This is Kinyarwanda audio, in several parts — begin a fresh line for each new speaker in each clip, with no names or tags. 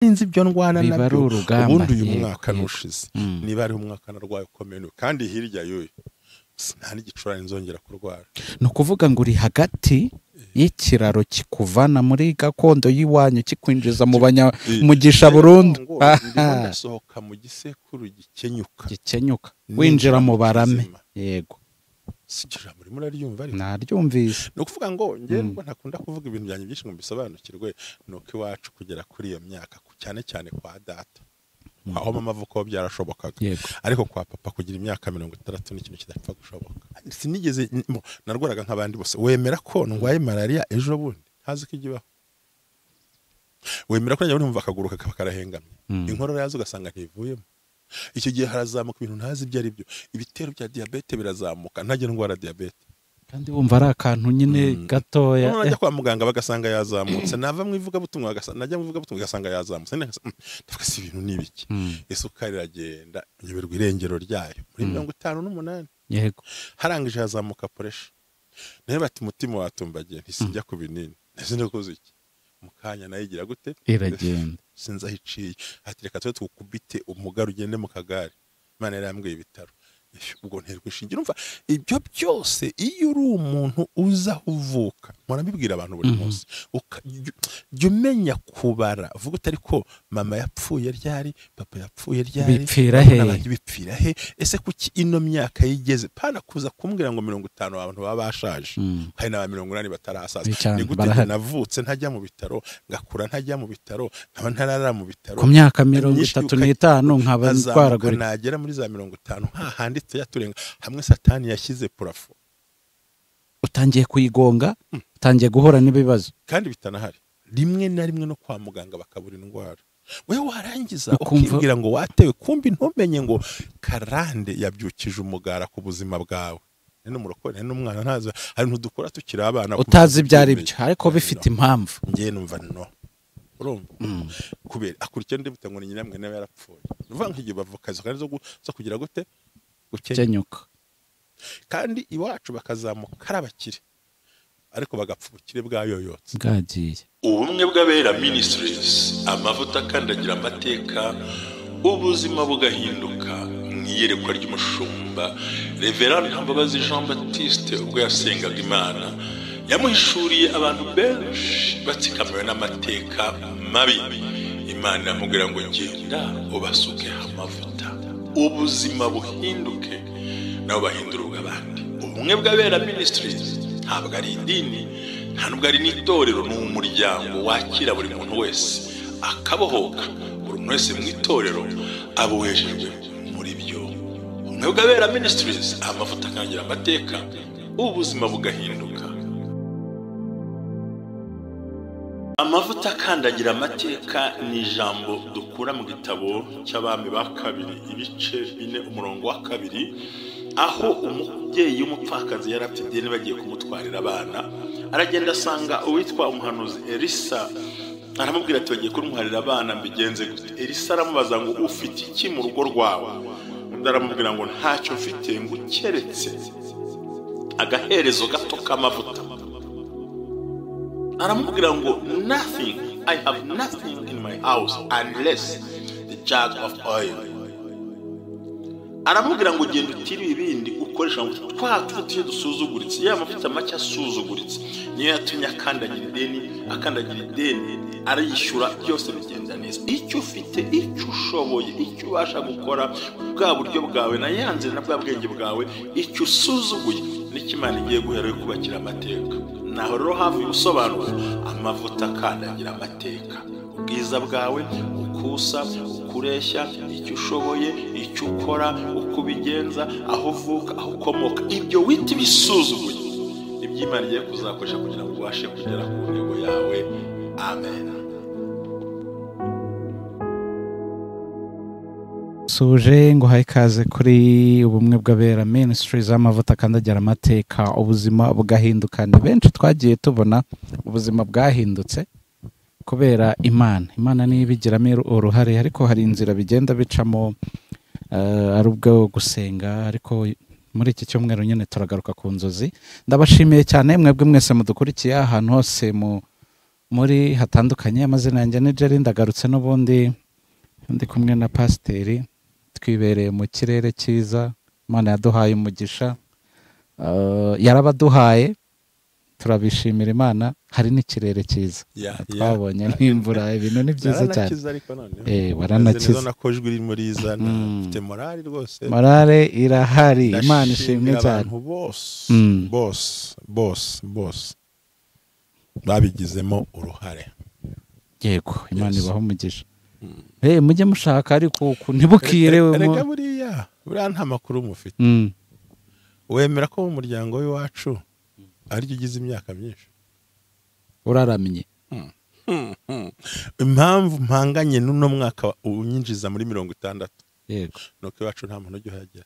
Nzi ibyo ndwana
Biba ari
nabyo.
urugamba,
Ubundi uyu
yego,
mwaka
yego.
nushize, niba ari umwaka narwaye ukomeye, kandi hirya y'uyu nta n'igicurane nzongera kurwara.
Ni ukuvuga ngo uri hagati y'ikiraro kikuvana muri gakondo y'iwanyu kikwinjiza mu banyamugisha burundu.
Ngo ndimo ndasohoka mu gisekuru gikenyuka.
Gikenyuka.
Ninjira
Winjira mu
mu
barame.
kizima.
Yego.
Si iryo jambo urimo uraryumva ariko?
Naryumvise.
Ni ukuvuga ngo njyewe nubwo ntakunda kuvuga ibintu byanjye byinshi ngo mbisobanukirwe, ni uko iwacu kugera kuri iyo myaka, cyane cyane kwa data, aho mama avuka ho byarashobokaga, ariko kwa papa kugira imyaka 60 ni ikintu kidapfa gushoboka. Sinigeze narwaraga nk'abandi bose. Wemera ko ndwaye malariya ejo bundi ntazi ko ijya ibaho? Wemera ko najya numva akaguru kakaba karahengamye, inkorora yaza ugasanga ntivuyemo? Icyo gihe harazamuka ibintu ntazi ibyo ari byo, ibitero bya diyabete birazamuka, ntajya ndwara diyabete.
Kandi wumva ari akantu nyine gatoya.
Noneho najya kwa muganga bagasanga yazamutse, nava mu ivugabutumwa najya mu ivugabutumwa ugasanga yazamutse. Ndavuga: "Si ibintu ni ibiki?" Isukari iragenda, nyoberwa irengero ryayo muri 58. Harangije hazamuka pressure nayo, bati umutima watumbagiye, ntisinjya ku binini, ntese ndakoze iki? Mu kanya nayo igira gute?
Iragenda.
Sinzi aho iciye, ati reka tube tukubite umugari ugende mu kagare. Imana yari yambwiye ibitaro. Ubwo nterwa inshinge. Urumva ibyo byose, iyo uri umuntu uzi aho uvuka, mpora mbibwira abantu buri munsi, jya umenya kubara, uvuga uti: "Ariko mama yapfuye ryari? Papa yapfuye ryari?"
Bipfira
Barumuna
he?
banjye bipfira he? Ese kuki ino myaka yigeze pana kuza kumbwira ngo 50 abantu baba bashaje? Hari n'aba 80 batarasaza.
Cyane,
Ni gute
barahari.
njye navutse ntajya mu bitaro, ngakura ntajya mu bitaro, nkaba ntarara mu bitaro?
Ku myaka mirongo
Myinshi
itatu n'itanu nkaba
nkazamuka,
ndwaragurika.
nagera muri za 50 hahandi yaturenga hamwe Satani yashyize plafond.
Utangiye kuyigonga, utangiye guhura n'ibibazo.
Kandi bitanahari, rimwe na rimwe no kwa muganga bakabura indwara, wowe warangiza
Ukumva-
ukibwira ngo watewe, kumbi ntumenye ngo karande yabyukije umugara ku buzima bwawe. Ni n'umurokore, ni n'umwana ntazi, hari ibintu dukora tukiri abana
Utazi ibyo ari byo, ariko bifite impamvu.
Njye numva no urumva kubera akurikira ndi bute ngo ni nyiramwe nawe yarapfuye. Ni ukuvuga nk'igihe bavuka izo kandi zo kugira gute? Gukenya.
Kenyuka.
Kandi iwacu bakazamuka ari abakire, ariko bagapfa ubukire bwayoyotse.
Bwagiye.
Ubumwe bw'Abera Ministries, amavuta akandagira amateka, ubuzima bugahinduka. Mu iyerekwa ry'umushumba Reverend Ntambabazi Jean Baptiste, ubwo yasengaga Imana yamuhishuriye abantu benshi batsikamiwe n'amateka mabi. Imana iramubwira ngo: "Genda ubasukeho amavuta, ubuzima buhinduke, nabo bahindura ubw'abandi." Ubumwe bw'Abera Ministries ntabwo ari idini, nta nubwo ari n'itorero, ni umuryango wakira buri muntu wese akabohoka. Buri muntu wese mu itorero abohejejwe muri byo. Ubumwe bw'Abera Ministries, amavuta akangira amateka, ubuzima bugahinduka. Amavuta akandagira amateka ni ijambo dukura mu gitabo cy'Abami ba Kabiri, ibice 4, umurongo wa 2, aho umubyeyi w'umupfakazi yari afite ideni, bagiye kumutwarira abana. Aragenda asanga uwitwa umuhanuzi Elisa, aramubwira ati: "Bagiye kuntwarira abana, mbigenze gute?" Elisa aramubaza ngo: "Ufite iki mu rugo rwawe?" Undi aramubwira ngo: "Ntacyo mfite ngo ukeretse agaherezo gato k'amavuta." Aramubwira ngo: "Nothing, I have nothing in my house unless the jug of oil." Aramubwira ngo: "Genda utire ibindi, ukoresha amavuta." Twa tuvuta iyo dusuzuguritse, ya mavuta make asuzuguritse niyo yatumye akandagira ideni, akandagira ideni arayishyura, byose bigenda neza. Icyo ufite, icyo ushoboye, icyo ubasha gukora, bwa buryo bwawe na ya nzira na bwa bwenge bwawe, icyo usuzuguye nicyo Imana igiye guhera yo kubakira amateka. Naho rero hafi ubusobanuro, amavuta akandagira amateka: ubwiza bwawe, ukusa, ukureshya, icyo ushoboye, icyo ukora, uko ubigenza, aho uvuka, aho ukomoka, ibyo wita ibisuzuguye nibyo Imana igiye kuzakoresha kugira ngo ubashe kugera ku ntego yawe. Amen.
Suje ngo uhaye ikaze kuri Ubumwe bw'Abera Ministries, amavuta akandagira amateka, ubuzima bugahinduka. Ni benshi twagiye tubona ubuzima bwahindutse kubera Imana. Imana niyo ibigiramo uruhare, ariko hari inzira bigenda bicamo, ari ubwo gusenga. Ariko muri iki cyumweru nyine turagaruka ku nzozi. Ndabashimiye cyane mwebwe mwese mudukurikiye ahantu hose mu muri hatandukanye. Amazina yanjye ni Jerry, ndagarutse n'ubundi ndi kumwe na pasiteri, twibereye mu kirere cyiza. Imana yaduhaye umugisha, yarabaduhaye, turabishimira Imana. Hari n'ikirere cyiza twabonye n'imvura, ibintu ni byiza cyane.
Waranakize morale rwose,
morale irahari, Imana ishimwe cyane.
Bose bose bose bose babigizemo uruhare.
Yego, Imana ibaho umugisha. Mujye mushaka ariko ntibukire.
Reka buriya nta makuru mufite. Wemera ko mu muryango w'iwacu aryo ugize imyaka myinshi?
Uraramye.
Impamvu mpanganye n'uno mwaka unyinjiza muri 60.
Yego.
Nuko iwacu nta muntu ujya uhagera.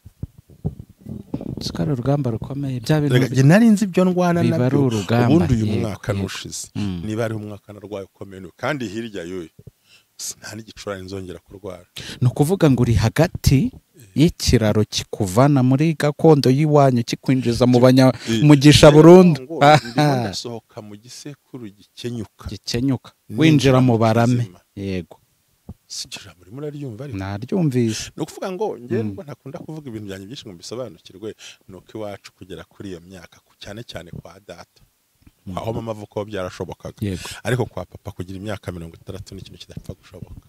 Sukari urugamba rukomeye, bya bintu
nari nzi ibyo ndwana nabyo. Ubundi uyu mwaka nushize niba ari umwaka narwaye ukomeye, kandi hirya y'uyu nta n'igicurane nzongera kurwara.
Ni ukuvuga ngo uri hagati y'ikiraro kikuvana muri gakondo y'iwanyu kikwinjiza mu banyamugisha burundu.
Ndasohoka mu gisekuru gikenyuka,
winjira mu barame. Yego, naryumvise.
Ni ukuvuga ngo njye nubwo ntakunda kuvuga ibintu byanjye byinshi ngo mbisobanukirwe, ni uko iwacu kugera kuri iyo myaka, cyane cyane kwa data, aho mama avuka byarashobokaga, ariko kwa papa kugira imyaka 60 ni ikintu kidapfa gushoboka.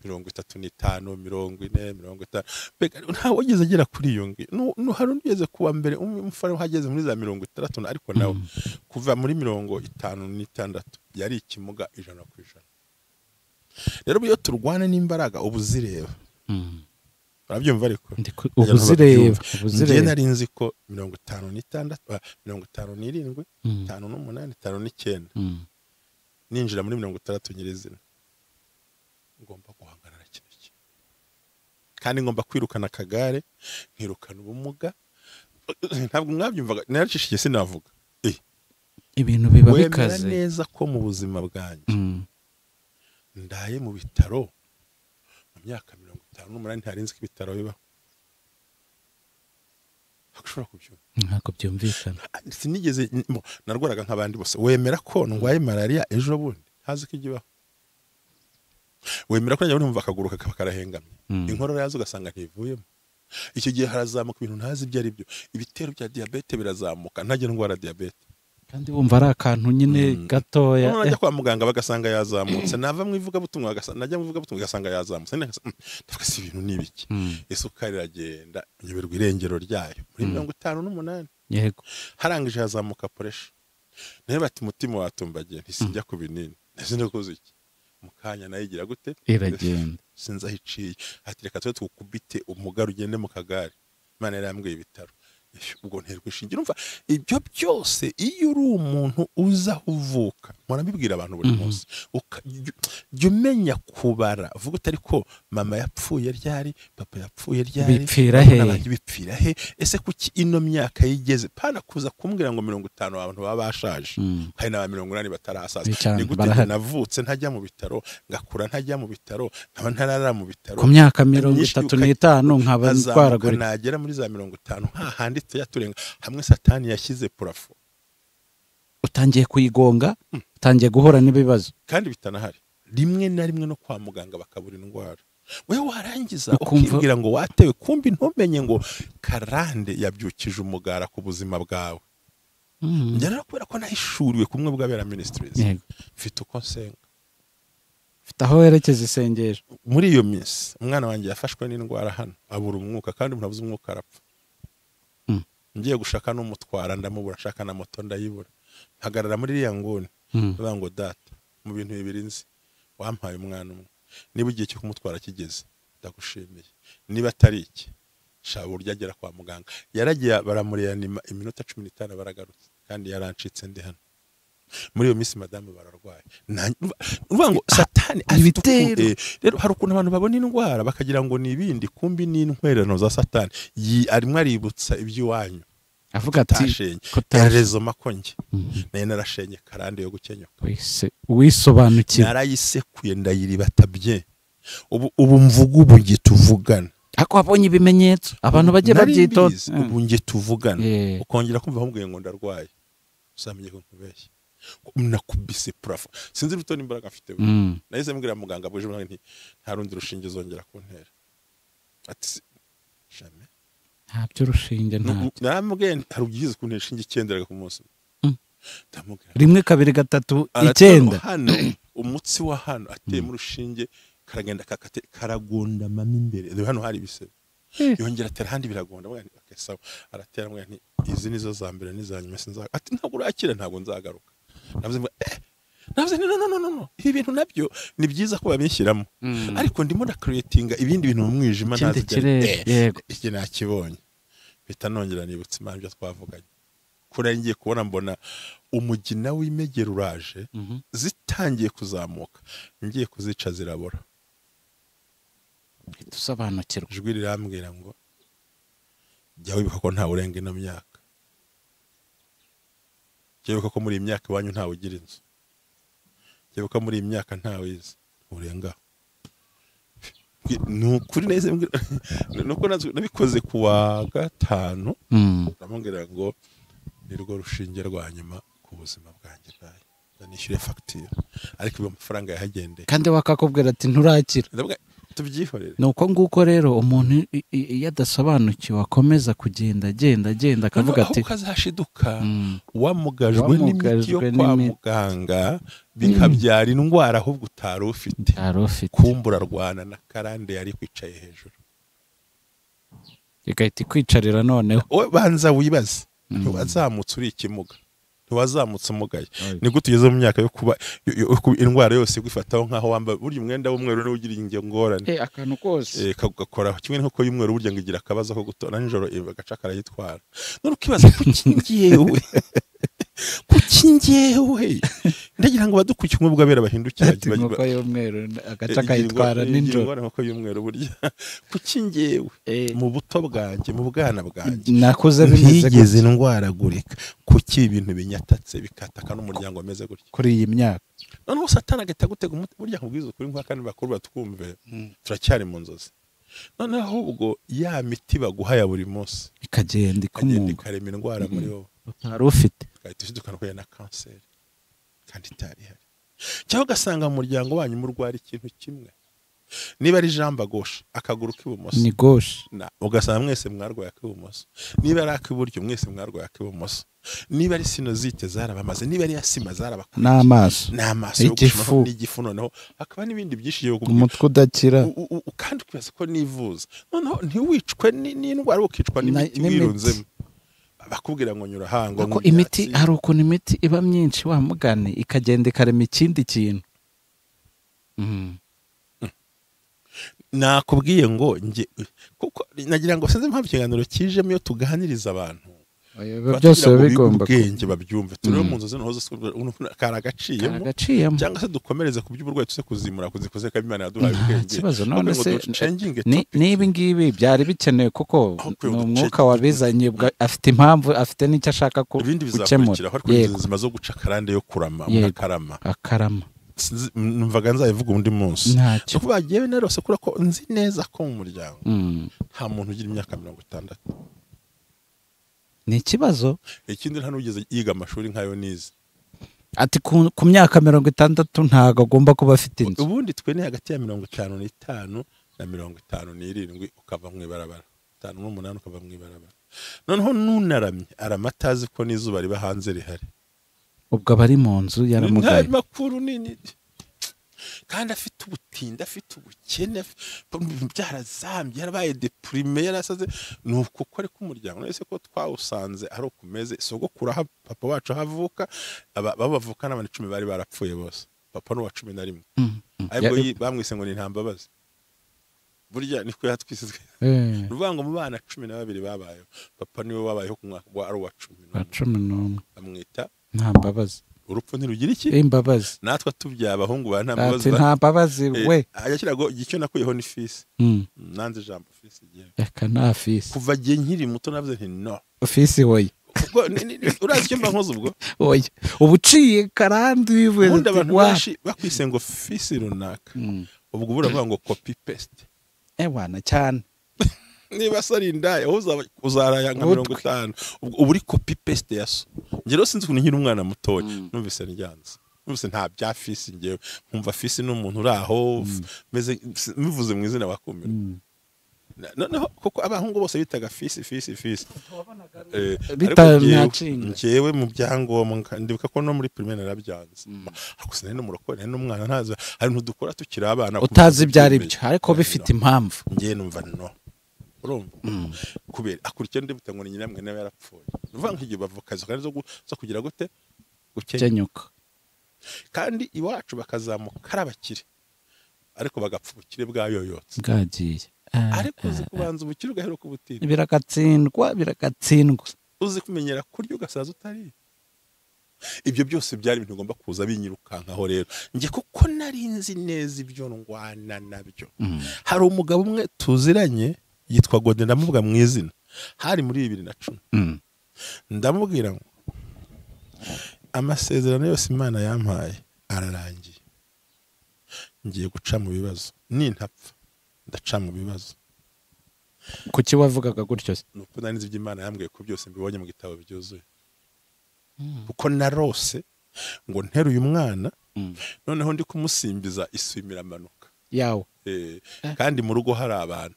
35, 40, 50, mbega ntawe wigeze agera kuri iyo ngiyo. Hari undi ugeze kuwa mbere umufare uhageze muri za 60, ariko nawe kuva muri 56 yari ikimuga 100%. Rero iyo turwana n'imbaraga ubu zireba. Urabyumva ariko?
Ubu zireba.
Njye nari nzi ko 56, 57, 58, 59 ninjira muri 60 nyirizina ngomba guhangana na kino kintu, kandi ngomba kwirukana akagare, nkirukana ubumuga. Ntabwo mwabyumvaga, naracishije sinavuga.
Ibintu biba bikaze.
Wemera neza ko mu buzima bwanjye ndaye mu bitaro mu myaka 58 ntarinzi ko ibitaro bibaho. Ntabwo kubyumva,
ntabwo byumvikana.
Sinigeze narwaraga nk'abandi bose. Wemera ko ndwaye malaria ejo bundi ntazi ko igibaho? Wemera ko njya numva akaguru kakaba karahengamye, inkorora yazo ugasanga ntivuyemo? Icyo gihe harazamuka ibintu ntazi ibyo ari byo, ibitero bya diabete birazamuka, ntajya ndwara diabete
kandi wumva ari akantu nyine gatoya.
Najya kwa muganga bagasanga yazamutse, nava mu ivugabutumwa najya mu ivugabutumwa ugasanga yazamutse. Ndavuga si ibintu ni ibiki? Isukari iragenda nyoberwa irengero ryayo muri 58.
Yego,
harangije hazamuka pressure, nayo bati umutima watumbagiye, ntisijya ku binini, ntazi iki mu kanya nayigira gute
iragenda,
sinzi aho iciye. Ati reka twe tukubite umugara ugende mu kagare. Imana yarambwiye ibitaro, ubwo nterwa ishinge. Urumva ibyo byose iyo uri umuntu uza uvuka, murabibwira abantu buri munsi, jya umenya kubara, uvuga utari ko mama yapfuye ryari, papa yapfuye ryari,
bipfira he,
bipfira he, ese kuki ino myaka yigeze? Pana kuza kumbwira ngo 50 abantu baba bashaje, hari n'aba 80 batarasaza. Ni gute navutse ntajya mu bitaro, ngakura ntajya mu bitaro, nkaba ntarara mu bitaro
ku myaka 35 nkaba ndwaragurika,
nagera muri za 50 hahandi yaturenga hamwe Satani yashyize purafo,
utangiye kuyigonga, utangiye guhura n'ibibazo
kandi bitanahari. Rimwe na rimwe no kwa muganga bakabura indwara, wewe warangiza ukibwira ngo watewe, kumbi ntumenye ngo karande yabyukije umugara ku buzima bwawe. Njye rero kubera ko nahishuriwe kumwe bw'Abera Ministries, mfite uko nsenga,
mfite aho werekeza isengesho.
Muri iyo minsi umwana wanjye yafashwe n'indwara hano, abura umwuka, kandi umuntu abuze umwuka arapfa. Ngiye gushaka n'umutwara ndamubura, nshaka na moto ndayibura, mpagarara muri iriya nguni ndavuga ngo data, mu bintu bibiri nzi wampaye umwana umwe, niba igihe cyo kumutwara kigeze ndagushimiye, niba atari iki shaba uburyo agera kwa muganga. Yaragiye baramureanima iminota 15 baragarutse, kandi yarancitse ndi hano. Muri iyo minsi madamu bararwaye. Uvuga ngo Satani afite, rero hari ukuntu abantu babona indwara bakagira ngo ni ibindi, kumbi ni intwererano za Satani. Arimo aributsa iby'iwanyu,
avuga ati
kutarezoma ko njye nayo narashenye karande yo gukenyuka,
wisobanukiwe,
narayisekuye ndayiribata bye. Ubu mvuga ubu nge tuvugana,
ariko wabonye ibimenyetso abantu bagiye babyitonda.
Ubu nge tuvugana ukongera kumva bamubwiye ngo ndarwaye, uzamenye ko nkubeshye. Nakubise plafond, sinzi bito n'imbaraga mfite. Nahise mbwira muganga buje nti nta rundi rushinge zongera kuntera. Ati jamais.
Nta by'urushinge nta.
Naramubwiye hari ubyiza kuntera inshinge 9 ku munsi. Ndamubwira
1 2 3 9.
Hano umutsi wa hano ateye mu rushinge karagenda kakate karagonda mama imbere. Hano hari ibisebe. Yongera atera handi biragonda. Okay, sawa. Aratera mbwa nti izi nizo za mbere n'iza nyuma sinzaga. Ati ntabwo urakira ntabwo nzagaruka. Navuze ngo navuze no. Ibi bintu nabyo ni byiza ko babishyiramo. Ariko ndimo na creatinga ibindi bintu mu mwijima ntazi.
Yego.
Iki nakibonye. Bita nongera nibutse Imana ibyo twavuganye. Kuri ngiye kubona mbona umugina w'imegero uraje zitangiye kuzamuka. Ngiye kuzica zirabora.
Tusobanukirwa.
Ijwi rirambwira ngo jya wibuka ko ntawe urenga ino myaka. Jya wibuka ko muri iyi myaka iwanyu ntawe ugira inzu. Jya wibuka muri iyi myaka ntawe izi urenga. Ni ukuri neza nuko nabikoze ku wa 5. Ndamubwira ngo nirwo rushinge rwa nyuma ku buzima bwanjye bwayo. Ndanishyure facture ariko ibyo amafaranga yahagendeye.
Kandi wakakubwira ati nturakira.
Tubyihorere.
Nuko nguko rero umuntu iyo adasobanukiwe akomeza kugenda agenda agenda akavuga ati
ukazashiduka wamugajwe n'imiti yo kwa muganga bikabyara indwara ahubwo utari ufite. Kumbura rwana na karande yari kwicaye hejuru.
Igahita ikwicarira noneho.
Banza wibaze. Ntiwazamutse uri ikimuga. Ntiwazamutse umugaye. Ni gute ugeze mu myaka yo kuba indwara yose igufataho nkaho wambaye burya umwenda w'umweru niwo ugira ingorane.
Akantu kose.
Kagakora kimwe nkuko y'umweru burya ngo igira akabazo ko gutora nijoro agaca karayitwara. None ukibaza kuki ngiyewe? Kuki ngiyewe? Ndagira ngo badukwiye umwe bwabera bahindukira
nkuko y'umweru agaca kayitwara nijoro.
Ingorane nkuko y'umweru burya. Kuki ngiyewe? Mu buto bwanjye, mu bwana bwanjye.
Nakuze bimeze
gutya ndwaragurika. Kuki ibintu binyatatse bikataka n'umuryango ameze gutya
kuri iyi myaka.
Noneho Satani agahita gutega umuti burya nkubwiza ukuri nka kandi bakuru batwumve turacyari mu nzozi. Noneho ahubwo ya miti baguha ya buri munsi
ikagenda ikumunga
ikarema indwara muri wowe
utari ufite,
ugahita ushidukana ko na kanseri kandi itari ihari. Cyangwa ugasanga mu muryango wanyu murwara ikintu kimwe. Niba ari jambe gauche akaguru k'ibumoso
ni gauche,
ugasanga mwese mwarwaye ak'ibumoso. Niba ari ak'iburyo mwese mwarwaye ak'ibumoso. Niba ari sinusite zarabamaze, niba ari asima zarabakuriye,
n'amaso
n'igifu noneho hakaba n'ibindi byinshi yo
umutwe udakira
kandi ukibaza ko nivuza. Noneho ntiwicwe n'indwara ukicwa n'imiti wirunzemo. Bakubwira ngo nyura hango
ngo imiti hari ukuntu imiti iba myinshi wa mugane ikagenda ikarema ikindi kintu.
Nakubwiye ngo nge kuko nagira ngo sinzi impamvu ikiganiro kijemo iyo tuganiriza abantu
byose bigomba
ubwenge babyumve. Turi mu nzu zino karagaciyemo cyangwa se dukomereze ku by'uburwayi tuse kuzimura kuzikoze kabimana yaduhaye ubwenge.
Ikibazo none se niba ngibi byari bikenewe kuko ni umwuka wabizanye afite impamvu afite n'icyo ashaka ko gukemura.
Yego inzima zo guca karande yo kurama unakarama
akarama.
Numvaga nzayivuga undi munsi. Kuko bagiye narose kura ko nzi neza ko mu muryango nta muntu ugira imyaka 60.
Ni ikibazo.
Ikindi nta nugeze yiga amashuri nkayo nize.
Ati ku myaka 60 ntago agomba kuba afite inzu.
Ubundi twe ni hagati ya 55 na 57 ukava mu ibarabara. 58 ukava mu ibarabara. Noneho nunaramye aramatazi ko n'izuba riba hanze rihari.
Ubwo abari mu nzu yaramugaye.
Nta makuru nini. Kandi afite ubutinda, afite ubukene, byarazambye, yarabaye deprime, yarasaze. Nuko ko ari kumuryango nese ko twawusanze ari ukumeze. Sogokuru aho papa wacu havuka babavuka n'abantu 10 bari barapfuye bose. Papa n'uwa 11. Ariko bamwise ngo ni ntambabazi. Burya niko yatwisizwe. Ruvuga ngo mu bana 12 babayeho, papa niwe wabayeho ku mwaka wa ari uwa 11. Bamwita
ntambabazi.
Urupfu ntirugira iki?
Imbabazi.
Natwe tubya abahungu ba ntambabazi.
Ntambabazi we.
Ayakirago icyo nakuyeho ni fisi. Nanze ijambo fisi giye.
Eka nta fisi.
Kuva giye nkiri muto navuze nti no.
Fisi oye.
Ubwo urazi icyo mba nkoze ubwo?
Oye. Ubuciye karandi wivuze.
Ubundi abantu benshi bakwise ngo fisi runaka. Ubwo buravuga ngo copy paste.
Ewana cyane.
Niba se ari indaya, wowe uzaraya nka 50, uba uri copy paste ya so. Njye rero sinzi ukuntu nkiri umwana mutoya numvise ndyanze, numvise nta bya fisi. Njyewe nkumva fisi ni umuntu uri aho meze, mbivuze mu izina wakumira. Noneho kuko abahungu bose bitaga fisi fisi fisi, njyewe mu byangombwa ndibuka ko no muri primaire narabyanze, ariko sinari n'umurokore, nari n'umwana, ntazi hari ibintu dukora tukiri abana
utazi ibyo ari byo, ariko bifite impamvu.
Njyewe numva no urumva kubera akurikira ndibuta ngo ni nyiramwe nawe yarapfuye, nuvuga nk'igihe bavuka kandi zo kugira gute
gukenyuka,
kandi iwacu bakazamuka ari abakire ariko bagapfa ubukire bwayoyotse
bwagiye.
Ariko uzi kubanza ubukire ugaheruka ubutinde,
biragatsindwa biragatsindwa,
uzi kumenyera kurya ugasaza utari. Ibyo byose byari ibintu ugomba kuza binyirukankaho. Rero njye kuko nari nzi neza ibyo ndwana nabyo. Hari umugabo umwe tuziranye yitwa Gode, ndamuvuga mu izina, hari muri 2010, ndamubwira ngo amasezerano yose Imana yampaye ararangiye, ngiye guca mu bibazo, nintapfa ndaca mu bibazo.
Kuki wavugaga gutyo se?
Nuko nari nzi ibyo Imana yambwiye ko byose mbibonye mu gitabo byuzuye, kuko narose ngo nteruye umwana, noneho ndi kumusimbiza iswimira amanuka
yawe,
kandi mu rugo hari abantu,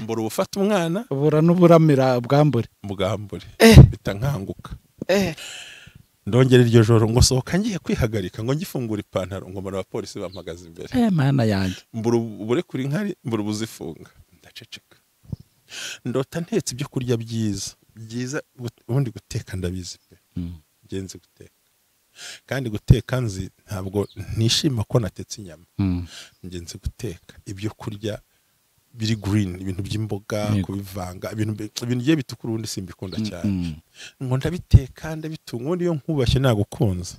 mbura ubufata umwana
ubura n'uburamira bwambure
bwambure, bitankanguka. Ndongera iryo joro ngo sohoka ngiye kwihagarika ngo ngifungura ipantaro ngo mbona abapolisi bampagaze imbere.
Mana yanjye,
mbura uburekura inkari, mbura ubuzifunga, ndaceceka. Ndota ntetse ibyo kurya byiza byiza, ubundi guteka ndabizi pe, ngenzi guteka, kandi guteka nzi ntabwo nishima ko natetse inyama, ngenzi guteka ibyo kurya biri green, ibintu by'imboga kubivanga, ibintu bigiye bitukura ubundi simbikunda cyane. Ngo ndabiteka ndabitunga, ubundi iyo nkubashye nagukunze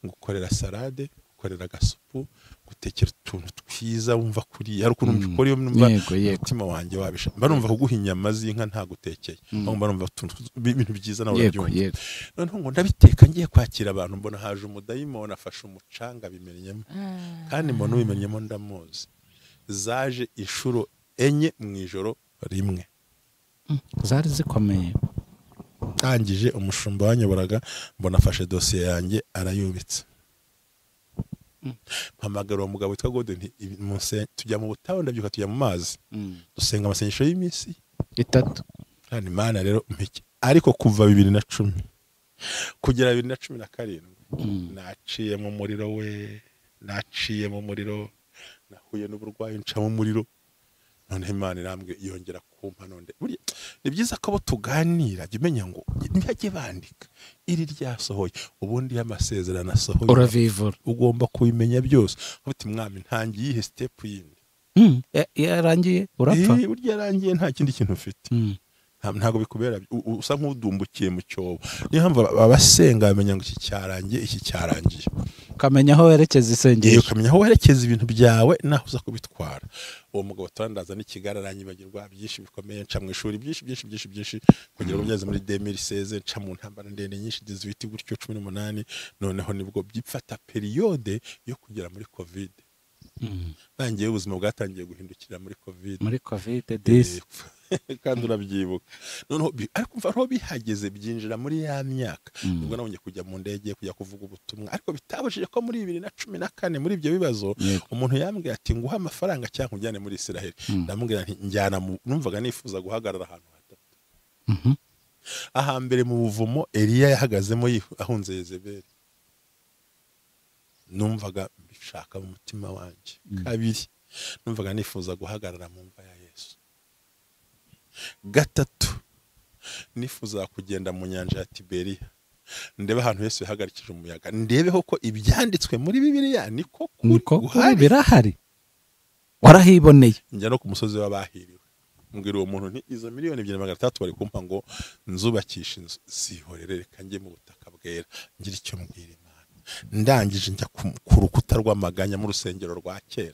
ngukorera salade, gukorera agasupu, gutekera utuntu twiza wumva kuri hari ukuntu mbikora iyo numva umutima wanjye wabisha, mba numva kuguha inyama z'inka ntagutekeye, mba numva ibintu byiza nawe urabyumva. Noneho ngo ndabiteka ngiye kwakira abantu, mbona haje umudayimoni afashe umucanga bimennyemo, kandi mbona ubimennyemo ndamuzi. Zaje inshuro 4 mu ijoro rimwe,
zari zikomeye.
Tangije umushumba wanyoboraga mbona afashe dosiye yanjye arayubitse. Mpamagara uwo mugabo witwa Gode nti tujya mu butayu, ndabyuka tujya mu mazi, dusenga amasengesho y'iminsi
3.
Kandi Imana rero mpeke, ariko kuva 2010 kugera 2017 naciye mu muriro we, naciye mu muriro, nahuye n'uburwayi nca mu muriro. None Imana irambwe yongera kumpa nonde. Burya ni byiza ko abo tuganira jya umenya ngo ntibajye bandika iri ryasohoye, ubundi y'amasezerano asohoye
uravivura,
ugomba kubimenya byose. Uti mwami ntangiye ihe step yindi,
yarangiye urapfa,
burya yarangiye nta kindi kintu ufite, ntago bikubera, usa nk'udumbukiye mu cyobo. Niyo mpamvu abasenga bamenya ngo iki cyarangiye, iki cyarangiye,
ukamenya aho werekeza isengesho,
ukamenya aho werekeza ibintu byawe naho uza kubitwara. Uwo mugabo turandaza n'ikigara aranyibagirwa byinshi bikomeye, nca mu ishuri byinshi byinshi byinshi byinshi kugira ngo byageze muri 2016, nca mu ntambara ndende nyinshi 18 gutyo 18, noneho nibwo byifata periode yo kugera muri Covid. Bangiye ubuzima bwatangiye guhindukira muri Covid,
muri Covid 10
kandi urabyibuka. Noneho ariko umva aho bihageze byinjira muri ya myaka, nibwo nabonye kujya mu ndege kujya kuvuga ubutumwa, ariko bitabujije ko muri 2014 muri ibyo bibazo umuntu yambwiye ati nguha amafaranga cyangwa ujyane muri Israel. Ndamubwira nti njyana, numvaga nifuza guhagarara ahantu hatatu. Ahambere mu buvumo Eliya yahagazemo ahunze Yezebeli, numvaga mbishaka mu mutima wanjye. Kabiri, numvaga nifuza guhagarara mu mva ya Yesu. Gatatu, nifuza kugenda mu nyanja ya Tiberiya, ndebe ahantu Yesu yahagarikije umuyaga, ndebeho ko ibyanditswe muri Bibiliya niko
kuri birahari, warahiboneye.
Njya no ku musozi w'abahiriwe, mbwira uwo muntu nti izo miliyoni 2,300 bari kumpa ngo nzubakishe inzu, zihorere reka njye mu butaka bwera ngira icyo mbwira Imana. Ndangije njya ku rukuta rw'amaganya mu rusengero rwa kera,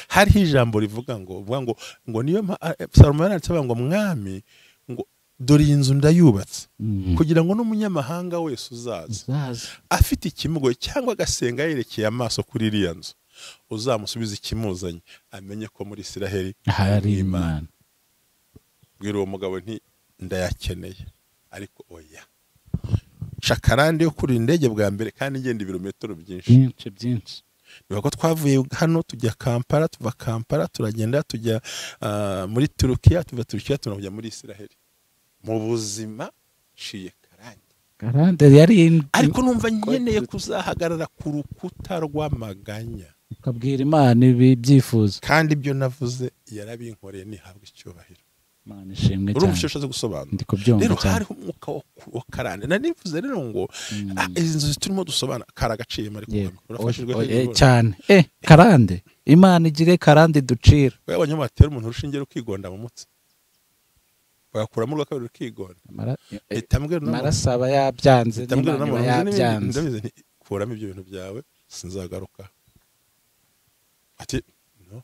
hariho ijambo rivuga ngo ngo niyo Salomo yaranditse ngo mwami ngo dore iyi nzu ndayubatse kugira ngo n'umunyamahanga wese uzaza afite ikimugoye cyangwa agasenga yerekeye amaso kuri iriya nzu, uzamusubiza ikimuzanye amenye ko muri Isiraheli
hari Imana.
Bwira uwo mugabo nti ndayakeneye, ariko oya, shakarande yo kuri indege bwa mbere kandi ngenda ibirometero byinshi
byinshi byinshi.
Niba ko twavuye hano tujya Kampala, tuva Kampala turagenda tujya muri Turukiya, tuva Turukiya tunajya muri Israel. Mu buzima ciye karande.
Karande yari,
ariko numva nkeneye kuzahagarara ku rukuta rw'amaganya
ukabwira Imana ibi byifuzo,
kandi ibyo navuze yarabinkoreye, nihabwa icyubahiro.
Imana ishimwe cyane.
Urumva icyo ushatse gusobanura?
Ndi kubyumva
rero.
Cyane.
Hariho umwuka wa karande. Nanivuze rero ngo izi nzu turimo dusobanura karagaciyemo, ariko urafashijwe
cyane. Karande, Imana igire karande ducira.
Wabonye batera umuntu urushinge rukigonda mu mutsi, bagakuramo urwa kabiri rukigonda.
Amaraso aba yabyanze, n'Imana iba yabyanze.
Kuramo ibyo bintu byawe sinzagaruka. Ati no,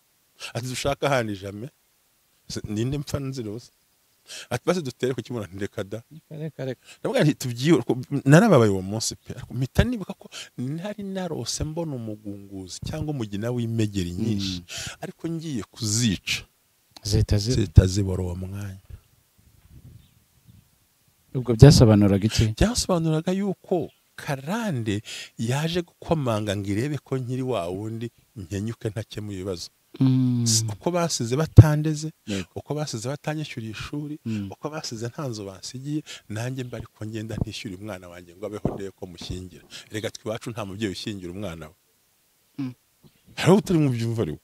ati dushaka ahandi jame ninde mpfa nzira ubusa. Ati basi dutere ku kimura, ndeka da. Ndavuga nti tubyiwe. Narababaye uwo munsi pe, ariko mpita nibuka ko ntari narose mbona umugunguzi cyangwa umugina w'imegeri nyinshi, ariko ngiye kuzica zihita zibora uwo mwanya.
Ubwo byasobanuraga iki?
Byasobanuraga yuko karande yaje gukomanga ngo irebe ko nkiri wa wundi nkenyuke ntakemuye ibibazo. Uko basize batandeze, uko basize batanyishyuriye ishuri, uko basize nta nzu basigiye, nanjye mba ariko ngenda ntishyura umwana wanjye ngo abeho ndebe ko mushyingira. Reka twe iwacu nta mubyeyi ushyingira umwana we. Hariho utari mu byumva ariko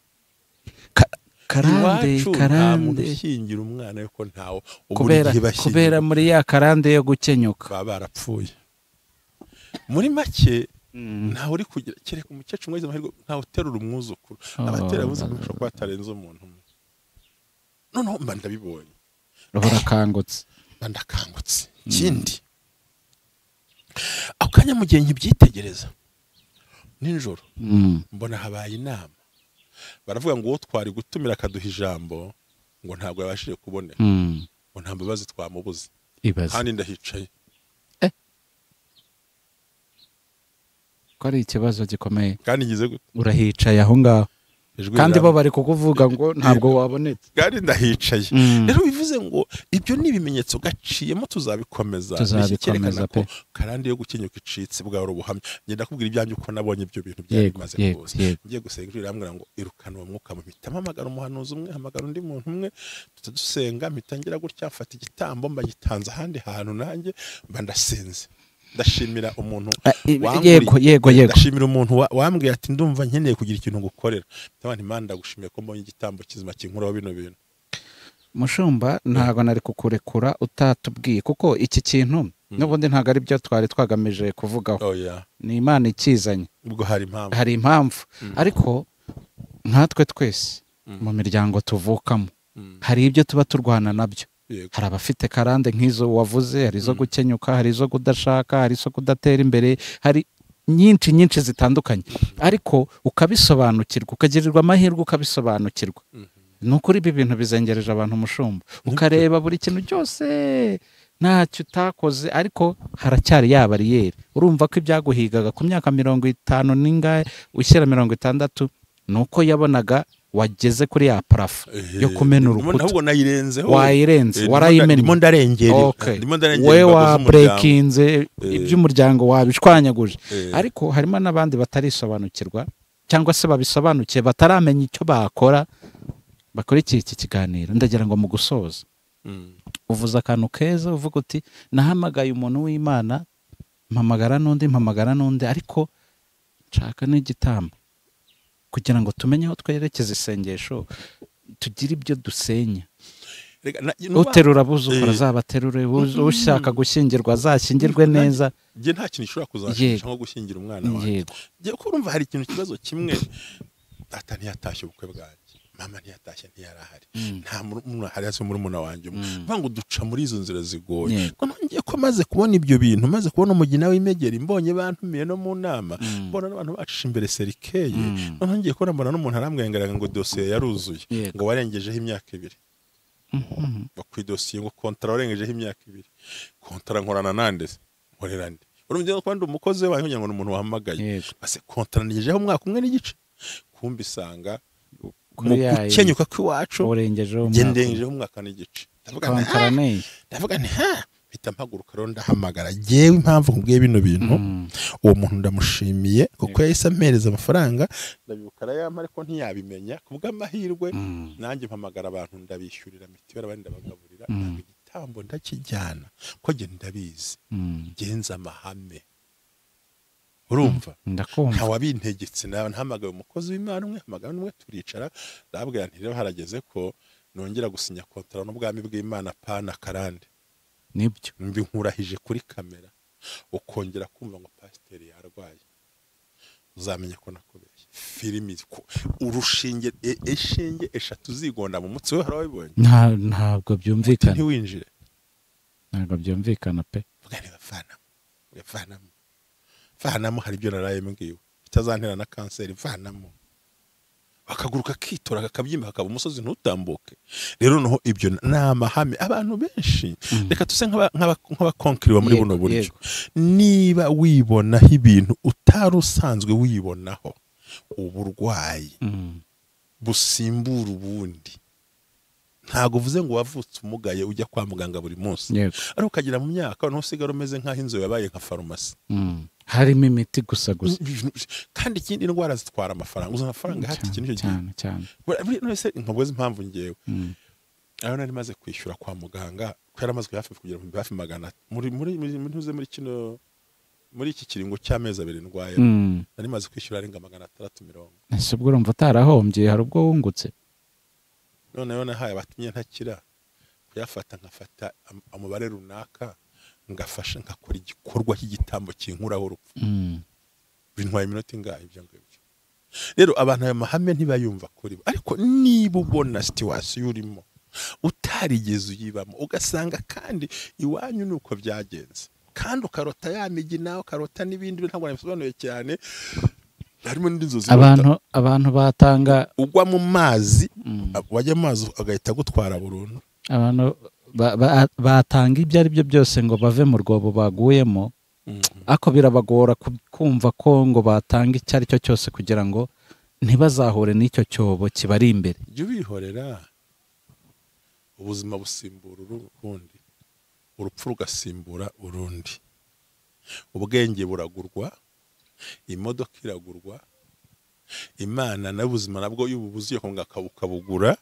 karande, karande
ushyingira umwana we ko ntawo
kubera muri ya karande yo gukenyuka
baba barapfuye. Muri make ntawe uri kugira, kereka umukecuru mwiza amahirwe, ntawe uterura umwuzukuru. Abatera abuzukuru bashobora kuba batarenze umuntu umwe. Noneho mba ndabibonye,
urakangutse.
Mba ndakangutse. Ikindi, ako kanya mu gihe nkibyitegereza nijoro, mbona habaye inama, baravuga ngo uwo twari gutumira akaduha ijambo ngo ntabwo yabashije kuboneka, ngo nta mbabazi twamubuze, kandi ndahicaye.
Ko ari ikibazo gikomeye.
Kandi ngize gute?
Urahicaye aho ngaho, kandi bo bari kukuvuga ngo ntabwo wabonetse,
kandi ndahicaye. Rero bivuze ngo ibyo ni ibimenyetso gaciyemo, tuzabikomeza.
Tuzabikomeza pe.
Karande yo gukenyuka icitse bwa ubuhamya. Ngenda kubwira ibyanjye uko nabonye ibyo bintu byari bimaze kuza. Ngiye gusenga ijwi rirambwira ngo irukana uwo mwuka mubi. Mpamagara umuhanuzi umwe, hamagara undi muntu umwe, dusenga, mpita ngira gutya, mfata igitambo mbagitanze ahandi hantu, nanjye mba ndasenze. Ndashimira umuntu
yego
ndashimira umuntu wambwiye ati ndumva nkeneye kugira ikintu ngukorera. Ndabona Imana ndagushimiye ko mbonye igitambo kizima kinkuraho bino bintu.
Mushumba, ntago nari kukurekura utatubwiye, kuko iki kintu n'ubundi ntago ari byo twari twagamije kuvugaho. Ni Imana ikizanye,
ubwo hari impamvu,
hari impamvu. Ariko nkatwe twese mu miryango tuvukamo hari ibyo tuba turwana nabyo. Hari abafite karande nk'izo wavuze, hari izo gukenyuka, hari izo kudashaka, hari izo kudatera imbere, hari nyinshi nyinshi zitandukanye. Ariko ukabisobanukirwa, ukagirirwa amahirwe ukabisobanukirwa. Ni ukuri ibi bintu bizengereje abantu umushumba, ukareba buri kintu cyose ntacyo utakoze, ariko haracyari ya bariyeri. Urumva ko ibyaguhigaga ku myaka 50 n'ingahe ushyira 60, nuko yabonaga wageze kuri ya parafu yo kumena urukuta.
Ntabwo nayirenzeho,
wayirenze, warayimennye.
Ndimo ndarengera, ndimo ndarengera.
We wa breakinze iby'umuryango wabishwanyaguje. Ariko harimo n'abandi batarisobanukirwa, cyangwa se babisobanukiye bataramenya icyo bakora. Bakurikiye iki kiganiro, ndagira ngo mu gusoza uvuze akantu keza, uvuga uti nahamagaye umuntu w'Imana, mpamagara n'undi, mpamagara n'undi, ariko nshaka n'igitambo kugira ngo tumenye aho twerekeza isengesho, tugire ibyo dusenya. Uterura abuzukuru azabaterure, ushaka gushyingirwa azashyingirwe neza.
Njye nta kintu gishobora kuzashimisha nko gushyingira umwana wanjye. Njye ko urumva hari ikintu kibazo kimwe, data ntiyatashye ubukwe bwanjye, mama ntiyatashye, ntiyarahari, nta murumuna hari hasi murumuna wanjye umwe. Mvuga ngo duca muri izo nzira zigoye. Ko ngiye ko maze kubona ibyo bintu, maze kubona umugina w'imegeri, mbonye bantumiye no mu nama, mbona n'abantu bacisha imbere serikeye, none ngiye kubona mbona n'umuntu arambwengeraga ngo dosiye yaruzuye, ngo warengejeho imyaka 2. Ngo ku idosiye ngo kontara warengejeho imyaka 2. Kontara nkorana nande se? Nkorera nde? Urumva ko ndi umukozi wawe kugira ngo ni umuntu wahamagaye. Base kontara ngejeho umwaka umwe n'igice. Kumbi isanga mu gukenyuka kw'iwacu ngendengejeho umwaka n'igice.
Ndavuga nti ha mpita mpaguruka rero ndahamagara. Jewe impamvu nkubwiye bino bintu, uwo muntu ndamushimiye kuko yahise ampereza amafaranga, ndabibuka arayampa ariko ntiyabimenya kubw'amahirwe. Nanjye mpamagara abantu ndabishyurira mitiweli, abandi ndabagaburira, igitambo ndakijyana ko njye ndabizi, genza amahame. Urumva nta wabintegetse, ntahamagaye umukozi w'Imana umwe, hamagara umwe, turicara ndababwira nti rero harageze ko nongera gusinya kontara n'ubwami bw'Imana pana karande.
Nibyo
mbi nkurahije kuri kamera, ukongera kumva ngo pasiteri yarwaye, uzamenye ko nakubeshye. Filimi urushinge eshinge eshatu zigonda mu mutsi we, harabibonye?
Ntabwo byumvikana,
ntiwinjire,
ntabwo byumvikana pe.
Vanamo, hari ibyo naraye mbwiwe bitazantera na kanseri, vanamo. Bakaguruka kitora kakabyimba hakaba umusozi ntutambuke. Rero noho ibyo ni amahame abantu benshi. Reka tuse nk'abakonkiriwa muri buno buryo. Niba wibonaho ibintu utari usanzwe wibonaho, uburwayi busimbura ubundi. Ntago uvuze ngo wavutse umugaye ujya kwa muganga buri munsi, ariko ukagera mu myaka ntusigara umeze nk'aho inzu yabaye nka farumasi,
harimo imiti gusa gusa.
Kandi ikindi indwara zitwara amafaranga, uzi amafaranga hati ikintu cyo
cyane cyane.
None ntabwo impamvu ngewe aho nari maze kwishyura kwa muganga ko yaramazwe hafi kugera mu hafi 100 muri muri ntuze muri kino muri iki kiringo cy'amezi abiri ndwaye, nari maze kwishyura arenga 650.
Ese ubwo urumva utarahombye, hari ubwo wungutse?
Noneho nahaye abatumye ntakira kuyafata, nkafata umubare runaka ngafasha ngakora igikorwa cy'igitambo kinkuraho urupfu. Bintwaye iminota ingahe ibyo ngibyo. Rero abantu ayo mahame ntibayumva kuri bo, ariko niba ubona situation urimo utarigeze uyibamo, ugasanga kandi iwanyu nuko byagenze, kandi ukarota ya migina, ukarota n'ibindi ntabwo nabisobanuye cyane, harimo n'inzozi
abantu batanga
ugwa mu mazi, wajya mu mazi agahita gutwara burundu.
Abantu batanga ibyo ari byo byose ngo bave mu rwobo baguyemo, ariko birabagora kumva ko ngo batanga icyo ari cyo cyose kugira ngo ntibazahure n'icyo cyobo kibari imbere.
Jya ubihorera, ubuzima busimbura urundi, urupfu rugasimbura urundi, ubwenge buragurwa, imodoka iragurwa, Imana n'ubuzima nabwo y'ububuzi ukabugura,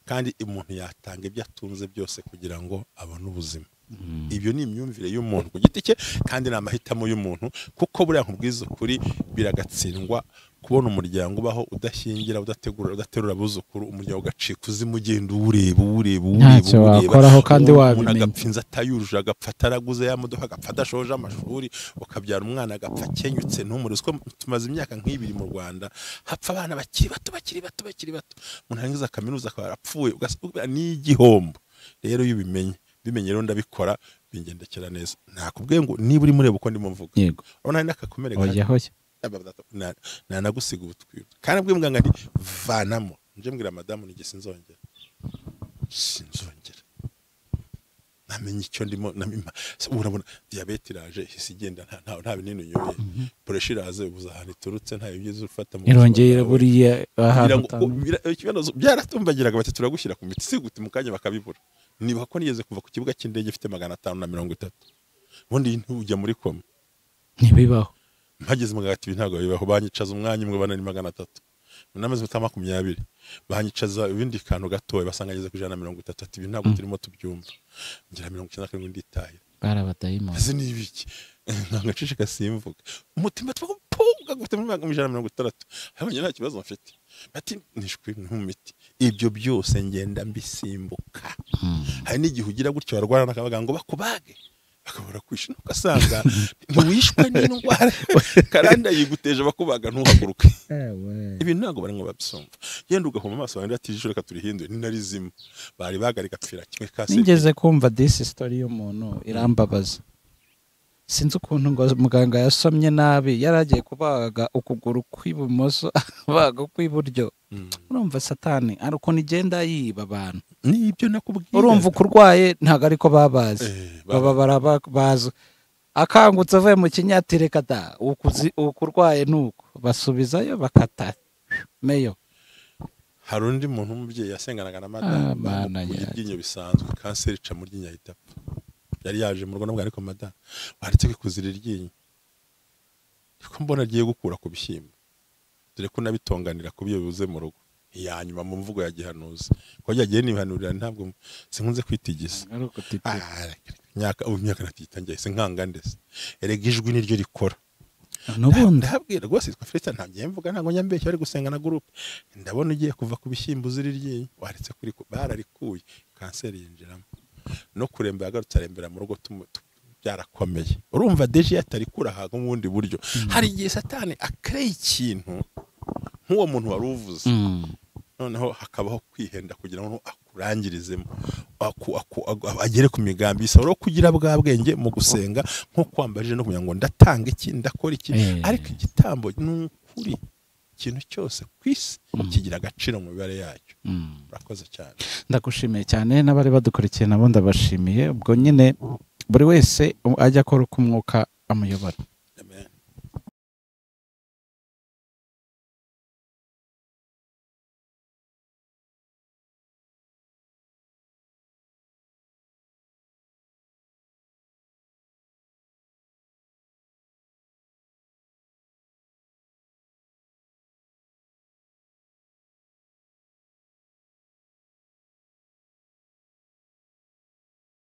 kandi umuntu yatanga ibyo atunze byose kugira ngo abone ubuzima. Ibyo ni imyumvire y'umuntu ku giti cye, kandi ni amahitamo y'umuntu, kuko buriya nkubwiza ukuri biragatsindwa kubona umuryango ubaho udashyingira, udategura, udaterura abuzukuru, umuryango ugacika uzimu, ugenda uwureba uwureba
uwureba, kandi wabimenya.
Agapfa inzu atayujuje, agapfa ataraguze ya modoka, agapfa adashoje amashuri, ukabyara umwana agapfa akenyutse ntumure. Uko tumaze imyaka nk'ibiri mu Rwanda hapfa abana bakiri bato bakiri bato bakiri bato, umuntu arangiza kaminuza akaba arapfuye, ugasanga ni igihombo. Rero iyo ubimenye, bimenye rero ndabikora bingendekera neza. Nakubwiye ngo niba uri mureba uko ndimo mvuga, urabona hari n'akakomere nanagusiga ubutwiro. Kandi bwe muganga nti vanamo, nje mbwira madamu nige sinzongera, namenye icyo ndimo. Urabona diabete iraje ihise igenda, nta binini unyoye, pressure iraze ubuza ahantu iturutse, nta ibyiza ufata mu
irongera buriya ahantu
byaratumbagiraga bati turagushyira ku miti, si gute mu kanya bakabibura. Niba ko nigeze kuva ku kibuga cy'indege ifite 530, ubundi ntujya muri koma,
ntibibaho.
Mpageze mu gati ntabwo bibaho, banyicaza umwanya umwe bana ni 300, namaze 20, banyicaza ibindi kantu gatoya basanga ngeze ku 130, ati ibi ntabwo turimo tubyumva, ngira 97 nditahira.
Barabadayimoni
ese ni ibiki? Ngacishika simvuga, umutima twapunga gute muri 160, habonye nta kibazo mfite, bati nishwe mu miti. Ibyo byose ngenda mbisimbuka. Hari n'igihe ugira gutyo warwara nakabaga ngo bakubage, bakabura kwisha, ugasanga ntiwishwe n'indwara karanda yiguteje bakubaga ntuhaguruke. Ibi ntabwo bari ngo babisumva. Yenda ugahoma amaso bandi ati ijisho reka turihindure, ni narizima bari bagarika pfira kimwe kase.
Nigeze kumva this story y'umuntu irambabaza, sinzi ukuntu ngo muganga yasomye nabi, yaragiye kubaga ukuguru kw'ibumoso abaga kw'iburyo. Urumva satani ari ukuntu igenda yiba abantu.
Nibyo nakubwiye.
Urumva ukurwaye ntago ariko babazi, baba barabazi, akangutse avuye mu kinyatireka da ukurwaye nuko basubizayo bakata meyo.
Hari undi muntu w'umubyeyi yasenganaga na madamu,
Ah, Mana
bamukuye
yanjye.
iryinyo bisanzwe, kanseri ica mu ryinyo, ahita apfa. Yari yaje mu rugo nabwo, ariko madamu, waretse kwikuzira iryinyo, ko mbona agiye gukura ku bishyimbo, dore ko nabitonganira ku byo bibuze mu rugo. Iya nyuma mu mvugo ya gihanuzi, ko yagiye nibihanurira, ntabwo sinkunze kwitigisa.
Ari ukutitira.
Ah, reka, reka. Imyaka ubu, imyaka natitangiye sinkanga ndetse erega ijwi niryo rikora.
N'ubundi.
Ndabwira rwose, yitwa Felix, ntabwo mvuga, ntabwo njya mbeshya, bari gusenga na groupe, ndabona ugiye kuva ku bishyimbo uzira iryinyo, waretse kuri bararikuye, kanseri yinjiramo no kuremba, yagarutse arembera mu rugo, byarakomeye. Urumva déjà iyo atarikura ahabwa mu bundi buryo. Hari igihe Satani akereye ikintu nk'uwo muntu wari uvuze, noneho hakabaho kwihenda kugira ngo akurangirizemo, agere ku migambi. Bisaba rero kugira bwa bwenge mu gusenga, nko kwambarije no kumenya ngo ndatanga iki, ndakora iki. Ariko igitambo ni ukuri, ikintu cyose ku isi kigira agaciro mu mibare yacyo. Urakoze cyane.
Ndagushimiye cyane, n'abari badukurikiye nabo ndabashimiye. Ubwo nyine buri wese ajya akora uko umwuka amuyobora.